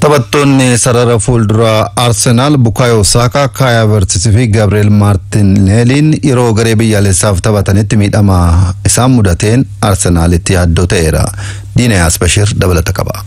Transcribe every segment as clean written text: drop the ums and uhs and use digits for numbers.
Taphattoonni sarara fuulduraa Arsenaal Bukaayoo Saakaa, Kaay Havertz fi Gabriel Maartineeliin yeroo garee biyyaalessaaf taphatanitti miidhama isaan mudateen Arsenaalitti yaaddoo ta'eera. Diinayaas Bashir dabalata qaba.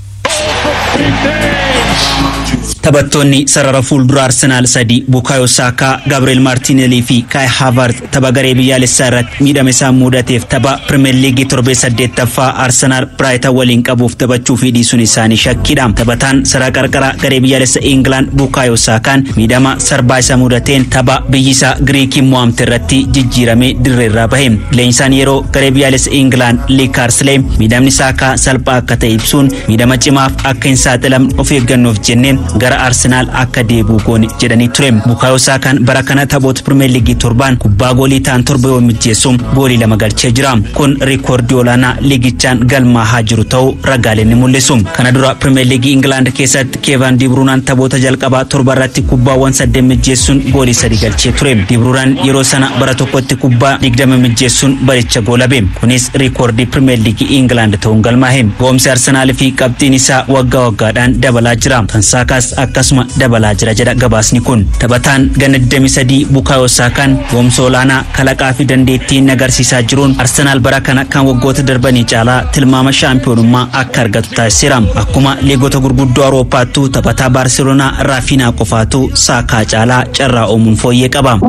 Taphattoonni sarara fuulduraa Arsenaal sadi Bukaayoo Saakaa, Gabriel Maartineelii fi Kaay Haavart tapha garee biyyaalessaa irratti miidhama isaan mudateef tapha Pirimeer Liigii torbee 8ffaa Arsenaal Biraayitan waliin qabuuf taphachuu fi dhiisuun isaanii shakkiidha. Taphataan sarara qarqaraa garee biyyaalessa Ingilaand Bukaayoo Saakaan miidhama sarbaa isa mudateen tapha biyyi isaa Giriikiin mo'amte irratti jijjiiramee dirreerraa bahe. Leenjisaan yeroo garee biyyaalessa Ingilaand Lii Kaarslee miidhamni Saakaa salphaa akka ta'e ibsuun miidhama cimaaf akka hin saaxilamne of eeggannoof jennee gara Arsenaal akka deebi'u goone jedhanii ture. Bukaayoo Saakaan bara kana taphoota Pirimeer Liigii 7 kubbaa goolii ta'an 7 yoo mijjeessu goolii 2 galchee jira. Kun riikoordii olaanaa liigichaan galmaahaa jiru ta'uu ragaaleen ni mul'isu. Kana dura Pirimeer Liigii Ingilaand keessatti Keevan Dibruunaan taphoota jalqabaa 7 irratti kubbaawwan 8 mijjeessuun goolii 3 galchee ture. Dibruunaan yeroo sana bara tokkotti kubbaa 20 mijjeessuun baricha goolabe. Kunis riikoordii Pirimeer Liigii Ingilaand ta'uun galmaahe. Goomsi Arsenaal fi qabxiin isaa waggaa waggaadhaan dabalaa jira. Kan Saakaas akkasuma dabalaa jira jedha gabaasni kun. Taphataan ganna 23 Bukaayoo Saakaan goomsa olaanaa kalaqaa fi dandeettii agarsiisaa jiruun Arsenaal bara kana kan waggoota darbanii caalaa tilmaama shaampiyoonummaa akka argatu taasiseera. Akkuma liigota gurguddoo Awurooppaattuu taphataa Baarseloonaa Raafiinaa qofaatu Saakaa caalaa carraa uumuun fooyyee qaba.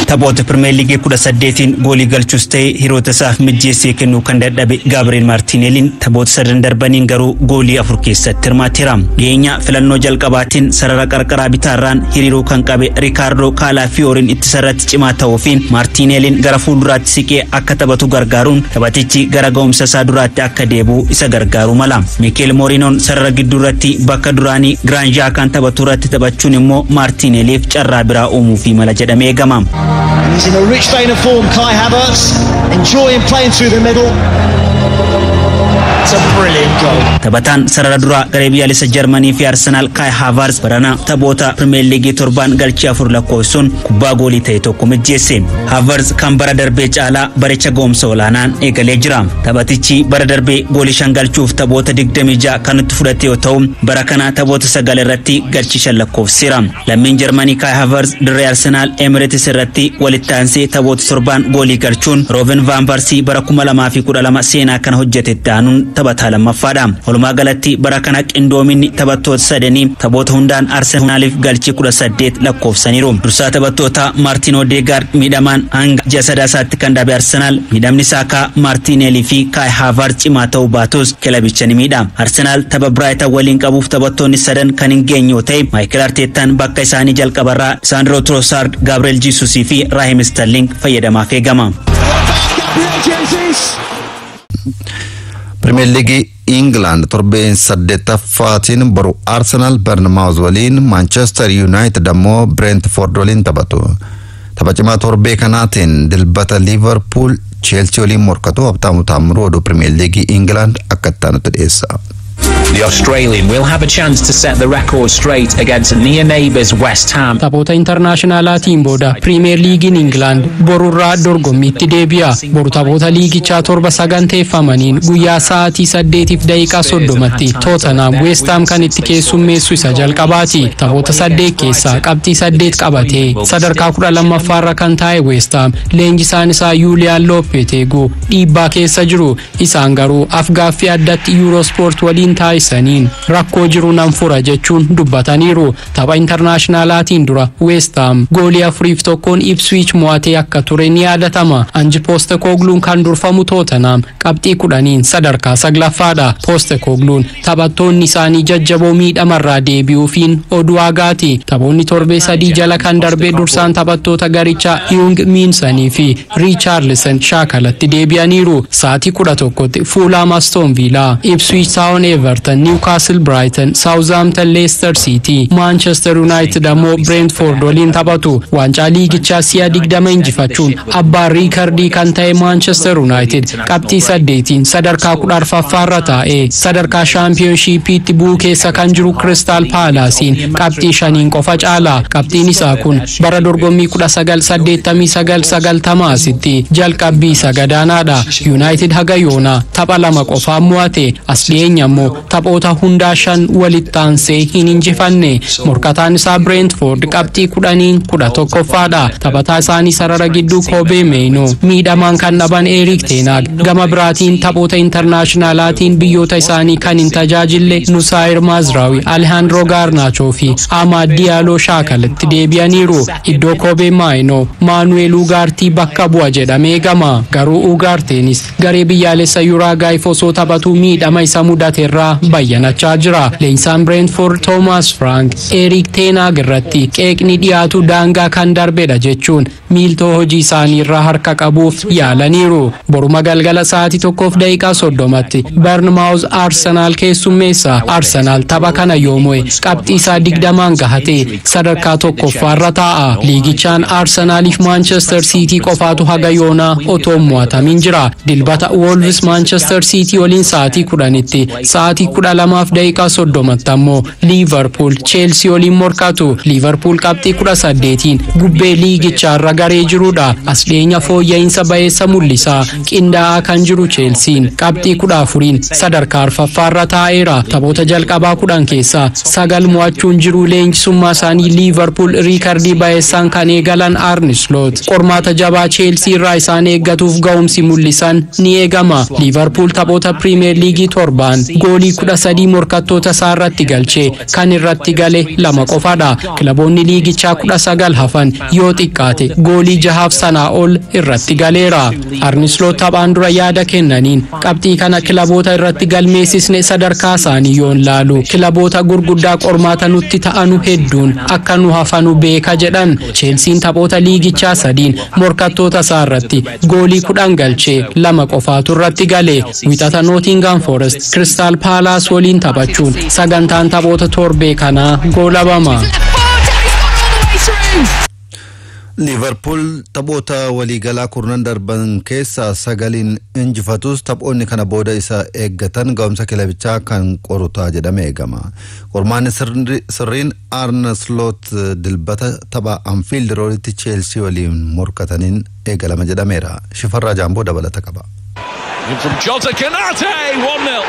Taphoota Pirimeer Liigii 18 goolii galchus ta'e hiriyoota isaaf mijjeessee kennuu kan dadhabe Gabriel Maartineeliin taphoota sadan darbaniin garuu goolii 4 keessatti hirmaateera. Dhiyeenya filannoo jalqabaatiin sarara qarqaraa bitaarraan hiriiruu kan qabe Riikaardoo Kaalafiyooriin ittisarratti cimaa ta'uu fi Maartineeliin gara fuulduraatti siqee akka taphatu gargaaruun taphatichi gara ga'umsa isaa duraatti akka deebi'u isa gargaaruu mala. Miikeel Mooriinoon sarara gidduurratti bakka duraanii Giraanjaa kan taphatu irratti taphachuun immoo Maartineeliif carraa biraa uumuu fi mala jedhamee eegama. He's in a rich vein of form, Kai Havertz, enjoying playing through the middle. It's a brilliant goal. Taphataan sarara duraa garee biyyaalessa Jarmanii fi Arsenaal Kai Havertz barana taphoota Pirimeer Liigii 7 galchii 4 lakkoofsuun kubbaa goolii ta'e tokko mijjeesse. Havertz kan bara darbee caalaa baricha ga'umsa olaanaan eegalee jira. Taphatichi bara darbee goolii 5 galchuuf taphoota 26 kan itti fudhate yoo ta'u bara kana taphoota 9 irratti galchii 5 lakkoofseera. Lammiin Jarmanii Kai Havertz dirree Arsenaal Emirates irratti walitti aansee taphoota 7 goolii galchuun Rooben van Persie bara 2012 seenaa kana hojjetetti aanuun taphataa lammaffaadha. Walumaa galatti bara kana qindoominni taphattoota sadanii taphoota hundaan Arsenaaliif galchii 18 lakkoofsaniiru. Dursaa taphattoota Maartiin Odeegaard miidhamaan hanga ji'a sadaasaatti kan dhabe Arsenaal miidhamni Saakaa, Maartineelii fi Kaay Havertz cimaa ta'uu baatus kilabicha ni miidha. Arsenaal tapha Biraayitan waliin qabuuf taphattoonni sadan kan hin geenye yoo ta'e Maayikel Arteettaan bakka isaanii jalqabarraa Saandroo Trossard, Gabriel Jesus fi Raheem Sterling fayyadamaaf eegama. Pirimeer Liigii Ingilaand torbeen 8ffaatiin boru Arsenaal Bernmaawuz waliin Maanchestar Yuunaayitid ammoo Bireentfoord waliin taphatu. Tapha cimaa torbee kanaatiin dilbata Liivarpuul Cheelsii waliin morkatu. Habtaamu Taammiruu oduu Pirimeer Liigii Ingilaand akka itti aanutti dhiyeessa. The Australian will have a chance to set the record straight against near neighbours West Ham. Taphoota intarnaashinaalaatiin booda Pirimeer Liigiin Ingilaand borurraa dorgommiitti deebi'a. Boru taphoota liigichaa 7 saganteeffamaniin guyyaa sa'aatii 8:30tti Tootenaam West Ham kan itti keessummeessu isa jalqabaati. Taphoota 8 keessaa qabxii 8 qabatee sadarkaa 12ffaarra kan taa'e West Ham leenjisaan isaa Yuuliyaan Loopeteeguu dhiibbaa keessa jiru. Isaan garuu afgaaffii addatti Yuurospoort waliin taasisaniin rakkoo jiru nan fura jechuun dubbataniiru. Tapha intarnaashinaalaatiin dura West Ham goolii 4-1 Ipswich mo'atee akka ture ni yaadatama. Anji Postecoogluun kan durfamu Tootenaam qabxii 10 sadarkaa 9ffaadha. Postecoogluun taphattoonni isaanii jajjaboo miidhamarraa deebi'uufiin oduu hagaati. Taphoonni torbee 3 jala kan darbee dursaan taphattoota garichaa Heung Minsanii fi Richarlison shaakalatti deebi'aniiru. Sa'aatii 11tti Fulham Aston Villa, Ipswich Town Everton Everton, Newcastle Brighton, Southampton Leicester City, Manchester United ammoo Brentford waliin taphatu. Waancaa liigichaa si'a 20 injifachuun abbaa riikardii kan ta'e Manchester United qabxii 8 sadarkaa 14ffaarra taa'ee sadarkaa shaampiyoonshiipiitti bu'uu keessa kan jiru Crystal Palacein qabxii 5 qofa caala. Qabxiin isaa kun bara dorgommii 1989-90 asitti jalqabbii isa gadaanaadha. United haga yoonaa tapha 2 qofaan mo'ate. As dhiyeenya immoo taphoota hundaa 5 walitti aansee hin injifanne. Morkataan isaa Brentford qabxii 10 11ffaadha. Taphataa isaanii sarara gidduu Kobe Mainoo miidhamaan kan dhaban Erik ten Hag gama biraatiin taphoota intarnaashinaalaatiin biyyoota isaanii kan hin tajaajille Nusaayir Mazraoui, Alejandro Garnacho fi Amad Diallo shaakalatti deebi'aniiru. Iddoo Kobe Mainoo Manuel Ugarte bakka bu'a jedhamee eegama. Garuu Ugarteenis garee biyyaalessa Uruguay osoo taphatu miidhama isa mudateerraa bayyanachaa jira. Leenjisaan Brentford Thomas Frank Erik ten Hag irratti qeeqni dhiyaatu daangaa kan darbedha jechuun miiltoo hojii isaanii irraa harka qabuuf yaalaniiru. Boruma galgala sa'aatii 1:30tti Bournemouth Arsenal keessummeessa. Arsenal tapha kana yoo mo'e qabxii isaa 20 gahatee sadarkaa 1ffaarra taa'a. Liigichaan Arsenaliif Manchester City qofaatu haga yoonaa otoo mo'atamin jira. Dilbata Wolves Manchester City waliin sa'aatii 10tti, sa'aatii 12:30tti ammoo Liverpool Chelsea waliin morkatu. Liverpool qabxii 18 gubbee liigichaarra garee jirudha. As dhiyeenya fooyya'insa ba'eessa mul'isaa qindaa'aa kan jiru Chelsean qabxii 14 sadarkaa 4ffaarra taa'eera. Taphoota jalqabaa 10 keessaa 9 mo'achuun jiru leenjisummaa isaanii Liverpool riikardii ba'eessaan kan eegalan Arne Slot qormaata jabaa Chelsea irraa isaan eeggatuuf ga'umsi mul'isan ni eegama. Liverpool taphoota Premier League 7 goolii 13 morkattoota isaa irratti galchee kan irratti gale 2 qofaadha. Kilaboonni liigichaa 19 hafan yoo xiqqaate goolii 6 sanaa ol irratti galeera. Arne Slot taphaan dura yaada kennaniin qabxii kana kilaboota irratti galmeessisne sadarkaa isaanii yoon laalu kilaboota gurguddaa qormaata nutti ta'anu hedduun akka nu hafanu beeka jedhan. Chelsean taphoota liigichaa 3 morkattoota isaa irratti goolii 10 galchee 2 qofaatu irratti gale. Wixata Nottingham Forest Crystal Palace waliin taphachuun sagantaan taphoota torbee kanaa goolabama. Liverpool taphoota waliigalaa kurnan darban keessaa 9 injifatus taphoonni kana booda isa eeggatan ga'umsa kilabichaa kan qoru ta'a jedhamee eegama. Qormaanni sirriin Arne Slot dilbata tapha Anfield Roaditti Chelsea waliin morkataniin eegalama jedhameera. Shifarraa Jaamboo dabalata qaba. From Jota Konate, 1-0.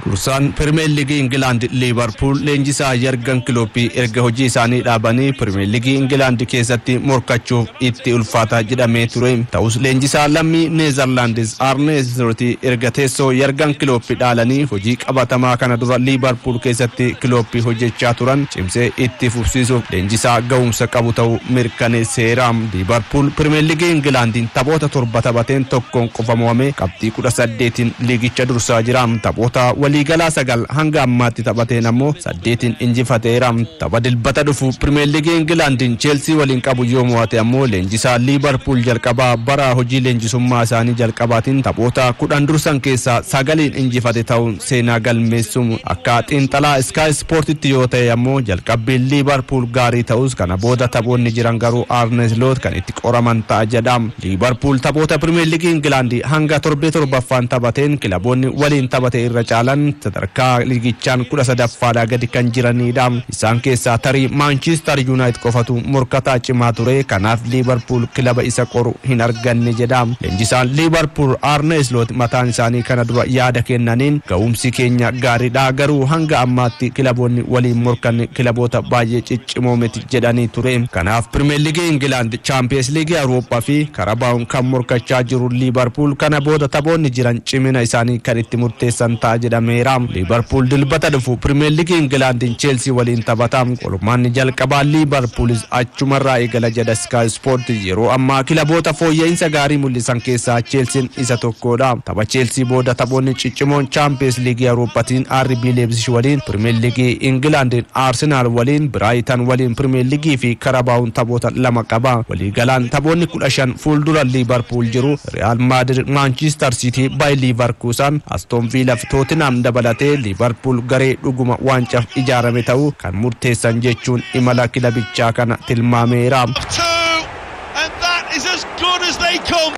Dursaan Pirimeer Liigii Ingilaand Liivarpuul leenjisaa Yargan Kilooppii erga hojii isaanii dhaabanii Pirimeer Liigii Ingilaand keessatti morkachuuf itti ulfaataa jedhamee ture. Ta'us leenjisaa lammii Neezerlaandis Arne Slot erga teessoo Yargan Kilooppii dhaalanii hojii qabatamaa kana dura Liivarpuul keessatti Kilooppii hojjechaa turan cimsee itti fufsiisuuf leenjisaa ga'umsa qabu ta'uu mirkaneesseera. Liivarpuul Pirimeer Liigii Ingilaandiin taphoota 7 taphateen 1 qofa mo'ame qabxii 18 liigicha dursaa jira. Taphoota waliigalaa 9 hanga ammaatti taphateen ammoo 8 injifateera. Tapha dilbata dhufu Pirimeer Liigii Ingilaandiin Cheelsii waliin qabu yoo mo'ate ammoo leenjisaa Liivarpuul jalqabaa bara hojii leenjisummaa isaanii jalqabaatiin taphoota 10 dursan keessaa 9 injifate ta'uun seenaa galmeessuun akka xiinxalaa Sky Sportitti yoo ta'e ammoo jalqabbiin Liivarpuul gaarii ta'us kana booda taphoonni jiran garuu Arne Slot kan itti qoraman ta'a jedha. Liivarpuul taphoota Pirimeer Liigii Ingilaandii hanga torbee 7ffaan taphateen kilaboonni waliin taphate irra caalan sadarkaa liigichaan 13ffaadhaa gadi kan jiranidha. Isaan keessaa tarii Manchester United qofatu morkataa cimaa ture. Kanaaf Liivarpuul kilaba isa qoru hin arganne jedha. Leenjisaan Liivarpuul Arne Slot mataan isaanii kana dura yaada kennaniin ga'umsi keenya gaariidha garuu hanga ammaatti kilaboonni waliin morkanne kilaboota baay'ee ciccimoo miti jedhanii ture. Kanaaf Pirimeer Liigii Ingilaand, Chaampiyeens Liigii Awurooppaa fi Karabaawun kan morkachaa jiru Liivarpuul kana booda taphoonni jiran cimina isaanii kan itti murteessan ta'a jedhameera. Liivarpuul dilbata dhufu Pirimeer Liigii Ingilaandiin Cheelsii waliin taphata. Qormaanni jalqabaa Liivarpuulis achumarraa eegala jedha Sky Sport. Yeroo ammaa kilaboota fooyya'insa gaarii mul'isan keessaa Cheelsiin isa tokkodha. Tapha Cheelsii booda taphoonni ciccimoon Chaampiyeens Liigii Awurooppaatiin RB Leipzig waliin, Pirimeer Liigii Ingilaandiin Arsenaal waliin, Biraayitan waliin Pirimeer Liigii fi Karabaawun taphoota 2 qaba. Waliigalaan taphoonni 15 fuuldura Liivarpuul jiru. Real Madrid, Manchester City, Bayer Leverkusen, Aston Villa fi Tottenham Tootenhaam dabalatee Liivarpuul garee dhuguma waancaaf ijaarame ta'uu kan murteessan jechuun imala kilabichaa kana tilmaameera.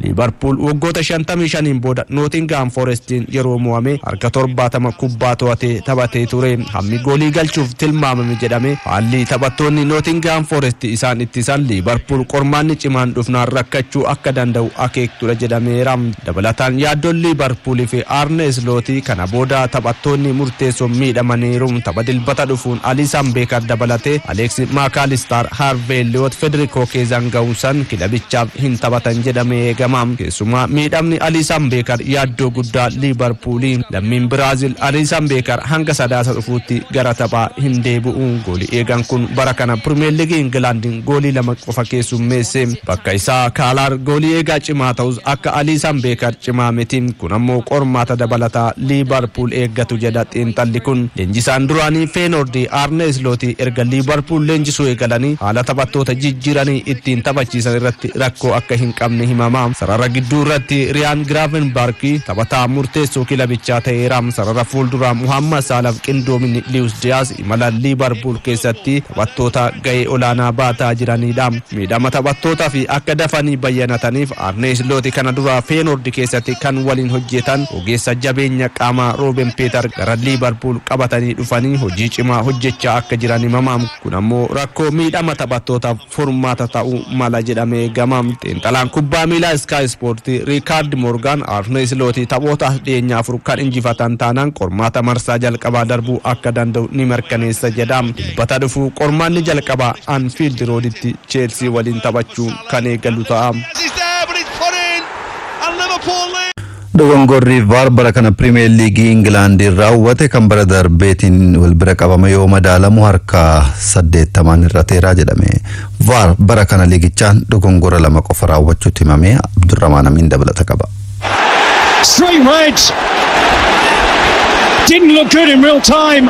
Liivarpuul waggoota 55 booda Nootingaam Forestiin yeroo mo'ame harka 70 kubbaa to'atee taphatee ture. Hammi goolii galchuuf tilmaamame jedhame haalli taphattoonni Nootingaam Forest isaan ittisan Liivarpuul qormaanni cimaan dhufnaan rakkachuu akka danda'u akeektudha jedhameera. Dabalataan yaaddoon Liivarpuulii fi Arne Slootii kana booda taphattoonni murteessoon miidhamaniiru. Tapha Dilbata dhufuun Aliisaan Beekar dabalatee Aleeks Maakaalistaar, Harvey Elliyoot, Federico Keezaan ga'umsaan kilabichaaf hin taphatan jedhamee eegama. Keessumaa miidhamni Aliisaan Beekar yaaddoo guddaa Liivarpuulii. Lammiin Biraazil Aliisaan Beekar hanga Sadaasa dhufuutti gara taphaa hin deebi'u. Goolii eegan kun bara kana Pirimeer Liigii Ingilaandiin goolii 2 qofa keessummeesse. Bakka isaa Kaalaar goolii eegaa cimaa ta'us akka Aliisaan Beekar cimaa miti. Kun ammoo qormaata dabalataa Liivarpuul eeggatu jedha xiinxalli kun. Leenjisaan duraanii Feenoordi Arne Slootii erga Liivarpuul leenjisuu eegalanii haala taphattoota jijjiiranii ittiin taphachiisan irratti rakkoo akka hin qabne himama. Sarara gidduu irratti Riyaan Giraavenbarg taphataa murteessoo kilabichaa ta'eera. Sarara fuulduraa Muhammad Saalaaf qindoominni Liwus Diyaas imala Liivarpuul keessatti taphattoota ga'ee olaanaa baataa jiranidha. Miidhama taphattootaa fi akka dafanii bayyanataniif Arne Sloot kana dura Feenoordi keessatti kan waliin hojjetan ogeessa jabeenya qaamaa Rooben Peetar gara Liivarpuul qabatanii dhufanii hojii cimaa hojjechaa akka jiran himama. Kun ammoo rakkoo miidhama taphattootaaf furmaata ta'uu mala jedhamee eegama. Xiinxalaan kubbaa miilaa Sky Sport Riikaard Morgan Arne Sloot taphoota dhiyeenyaa 4 kan injifatan taanaan qormaata marsaa jalqabaa darbuu akka danda'u ni mirkaneessa jedha. Dilbata dhufu qormaanni jalqabaa Anfield Rooditti Chelsea waliin taphachuu kan eegalu ta'a. Dogongorri VAR bara kana Pirimeer Liigii Ingilaandiin raawwate kan bara darbeetiin wal bira qabame yoo madaalamu harka 80 irrateeraa jedhame. VAR bara kana liigichaan dogongora 2 qofa raawwachuutti himame. Abdurrahmaan Amin dabalata qaba. Straight red. Didn't look good in real time.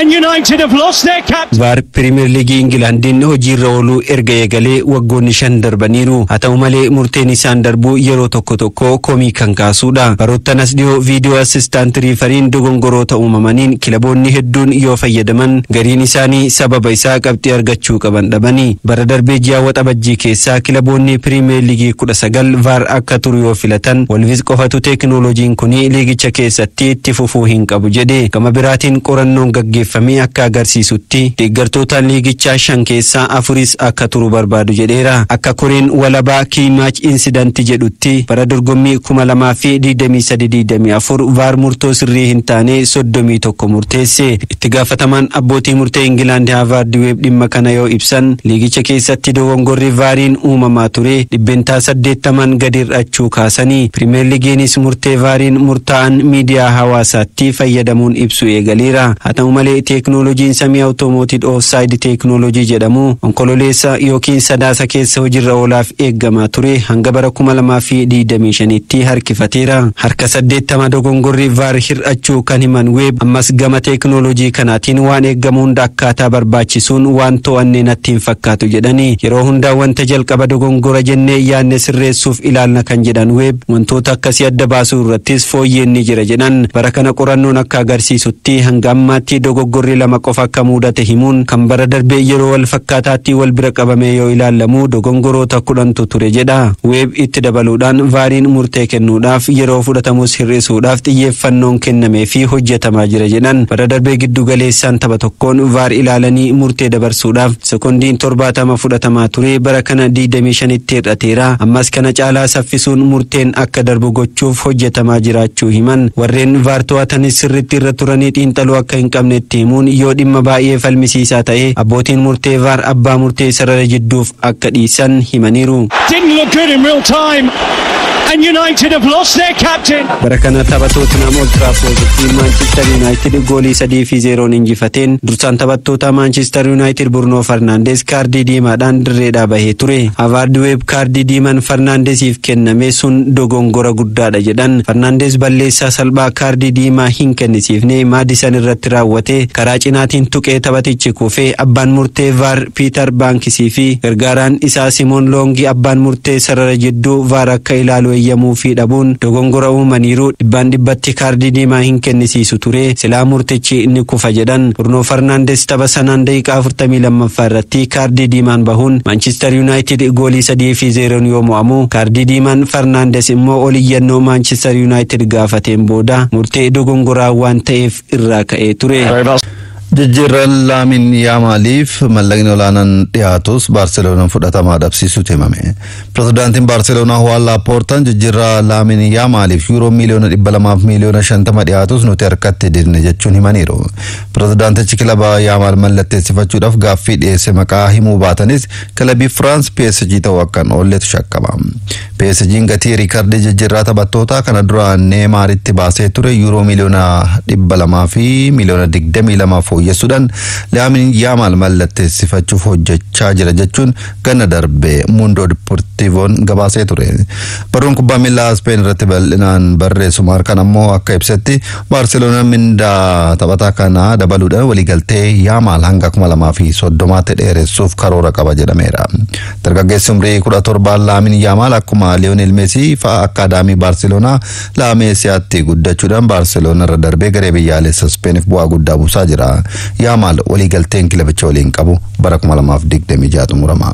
And United have lost their captain. VAR Pirimeer Liigii Ingilaandiin hojiirra ooluu erga eegalee waggoonni 5 darbaniiru. Haa ta'u malee murteen isaan darbuu yeroo tokko tokko komii kan kaasudha. Baroottan as dhiyoo viidiyoo assistant refereen dogongoroota uumamaniin kilaboonni hedduun yoo fayyadaman gariin isaanii sababa isaa qabxii argachuu qaban dhabani. Bara darbee ji'a Waxabajjii keessaa kilaboonni Pirimeer Liigii 19 VAR akka turu yoo filatan Wolves qofatu teekinooloojiin kun liigicha keessatti itti fufuu hin qabu jedhe. Gama biraatiin qorannoon gaggeeffamee akka agarsiisutti deeggartoota liigichaa 5 keessaa 4 akka turu barbaadu jedheera. Akka koreen walabaa Key Match Incident jedhutti bara dorgommii 2023-24 VAR murtoo sirrii hin taane 31 murteesse. Itti gaafatamaan abbootii murtee Ingilaand Haavaard Weeb dhimma kana yoo ibsan liigicha keessatti dogongorri VARiin uumamaa ture 80% gadi hir'achuu kaasanii Pirimeer Liigiinis murtee VARiin murtaa'an miidiyaa hawaasaatti fayyadamuun ibsu eegaleera. Haa ta'u malee teeknooloojiin samii automated offside teeknooloojii jedhamu Onkololeessa yookiin Sadaasa keessa hojiirra oolaaf eeggamaa ture hanga bara 2025tti harkifateera. Harka 80 dogongorri VAR hir'achuu kan himan Weeb ammas gama teeknooloojii kanaatiin waan eeggamu hunda akkaataa barbaachisuun waan to'annee natti hin fakkaatu jedhani. Yeroo hundaa wanta jalqaba dogongora jennee yaadne sirreessuuf ilaalna kan jedhan Weeb wantoota akkasii adda baasuu irrattis fooyyeen ni jira jedhan. Bara kana qorannoon akka agarsiisutti hanga ammaatti dogoggorri 2 qofa akka mudate himuun kan bara darbee yeroo wal fakkaataatti wal bira qabamee yoo ilaalamu dogongoroota 10tu ture jedha. Weeb itti dabaluudhaan VARiin murtee kennuudhaaf yeroo fudhatamus hir'isuudhaaf xiyyeeffannoon kennamee fi hojjetamaa jira jedhan. Bara darbee giddu galeessaan tapha tokkoon VAR ilaalanii murtee dabarsuudhaaf sekondiin 70 fudhatamaa ture bara kana 25tti hir'ateera. Ammas kana caalaa saffisuun murteen akka darbu gochuuf hojjetamaa jiraachuu himan. Warreen VAR to'atanis sirriitti irra turanii xiinxaluu akka hin qabnetti himuun yoo dhimma baay'ee falmisiisaa ta'e abbootiin murtee VAR abbaa murtee sarara jidduuf akka dhiisan himaniiru. Didn't look good in real time. And United have lost their captain. Bara kana tapha Tottenham Old Traffordtti Manchester United goolii 3-0 injifateen dursaan taphattoota Manchester United Bruno Fernandes kaardii diimaadhaan dirreedhaa bahee ture. Haawaard Weeb kaardii diimaan Fernandesiif kenname sun dogongora guddaadha jedhan. Fernandes balleessaa salphaa kaardii diimaa hin kennisiifne Maadisan irratti raawwate karaa cinaatiin tuqee taphatichi kufee abbaan murtee VAR Piiter Baankisii fi gargaaraan isaa Simoon Loongii abbaan murtee sarara jidduu VAR akka ilaalu Eeyyamuufii dhabuun dogongora uumaniiru. Dhibbaan dhibbatti kaardii diimaa hin kennisiisu ture, silaa murtichi ni kufa jedhan. Bruno Fernandes tapha sanaan daqiiqaa 42ffaa irratti kaardii diimaan bahuun Manchester United goolii 3-0 yoo mo'amu, kaardii diimaan Fernandes immoo ol iyyannoo Manchester United gaafateen booda murtee dogongoraa waan ta'eef irraa ka'ee ture. Jijjiirraan Laamin Yaamaaliif mallaqni olaanaan dhiyaatus Baarseloonaan fudhatamaa dhabsiisuutu himame. Pirezidaantiin Baarseloonaa Huwaan Laapoortaan jijjiirraa Laamin Yaamaaliif yuuroo miiliyoona 250 dhiyaatus nuti harkatti didne jechuun himaniiru. Pirezidaantichi kilaba Yaamaal mallatteessifachuudhaaf gaaffii dhiyeesse maqaa himuu baatanis, kilabii Firaans PSG ta'uu akkan oolletu shakkama. PSG'n gatii riikardii jijjiirraa taphattootaa kana dura Neemaaritti baasee ture yuuroo miiliyoona 222 fooyyessuudhaan Laamin Yaamaal mallatteessifachuuf hojjechaa jira jechuun ganna darbe Mundo Deportivoon gabaasee ture. Barruun kubbaa miilaa Speen irratti bal'inaan barreessu Maarkaan ammoo akka ibsetti, Baarseloonaan mindaa taphataa kanaa dabaluudhaan waliigaltee Yaamaal hanga 2030tti dheeressuuf karoora qaba jedhameera. Dargaggeessi umrii 17 Laamin Yaamaal akkuma Liyoonel Meesii fa'aa akkaadaamii Baarseloonaa Laameesiyaatti guddachuudhaan Baarseloonaa irra darbee garee biyyaalessa Speeniif bu'aa guddaa buusaa jira. Yaamaal waliigalteen kilabicha waliin qabu bara 2026 xumurama.